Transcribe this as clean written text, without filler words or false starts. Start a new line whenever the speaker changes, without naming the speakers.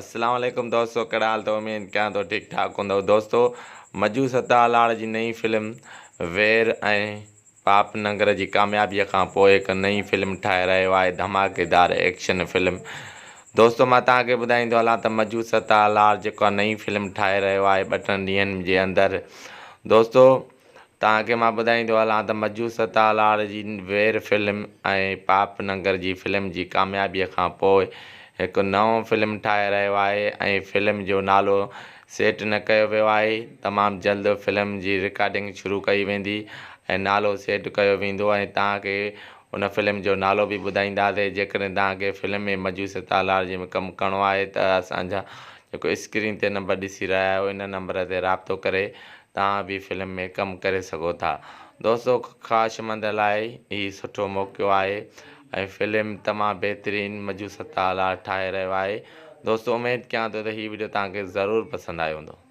اسلام عليڪم دوستو ڪهڙا حال اٿو اميد ڪيان ٿو ٺيڪ ٺاڪ هوندؤ دوستو مجو ستار لاڙ جي نئين فلم وير ۽ پاپ ننگر جي ڪاميابي کان پوء هڪ نئين فلم ٺاهي رهيو آهي ڌماڪيدار ايڪشن فلم دوستو مان توهان کي ٻڌائيندو هلان ته مجو ستار لاڙ جيڪو آهي نئين فلم ٺاهي رهيو آهي ٻه ٽن ڏينهن جي اندر دوستو توهان کي مان ٻڌائيندو هلان ته مجو ستار لاڙ جي وير فلم ۽ پاپ ننگر جي فلم جي ڪاميابيء کان پوء هڪ نئون فلم ٺاهي رهيو آهي ۽ فلم جو نالو سيٽ نه ڪيو ويو آهي تمام جلد فلم جي رڪارڊنگ شروع ڪئي ويندي ۽ نالو سيٽ ڪيو ويندو ۽ توهان کي ان فلم جو نالو به ٻڌائينداسين جيڪڏهن توهان کي فلم ۾ مجو ستار لاڙ جي ۾ ڪم ڪرڻو آهي ته اسان جا جيڪو اسڪرين تي نمبر ڏسي رهيا آهيو ان نمبر تي رابطو ڪري توهان به فلم ۾ ڪم ڪري سگهو ٿا. دوستو خواهشمند لاء هي سٺو موقعو آهي ۽ فلم تمام بهترين مجو ستار لاء ٺاهي رهيو آهي دوستو اميد ڪيان ٿو ته هي وڊيو توهان کي ضرور پسند آيو هوندو.